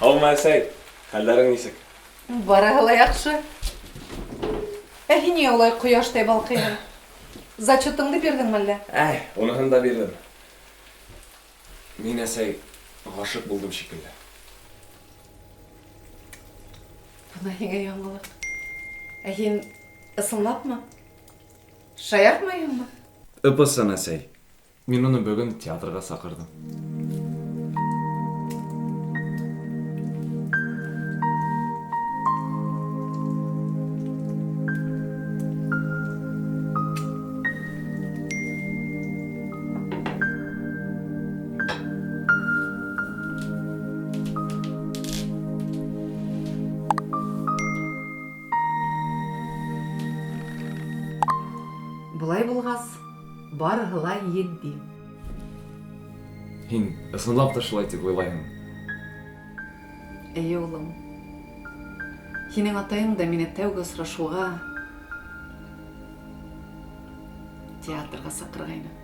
Һаумы, әсәй! Хәлдәрең нисек? Барыһы ла яҡшы. Ә һин ниңә улай ҡояштай балҡыйһың? Зачетыңды бирҙеңме әллә? Әй, уныһын да бирҙем. Мин, әсәй, ғашыҡ булдым шикелле. Бына һиңә яңылыҡ. Ә һин ысынлапмы? Шаяртмайһыңмы? Ыпысын, әсәй. Мин уны бөгөн театрға саҡырҙым. Болай булғас, барыһы ла етди. Һин ысынлап та шулай тип уйлайһыңмы? Эйе, улым. Һинең атайың да мине тәүге осрашыуға театрға саҡырғайны.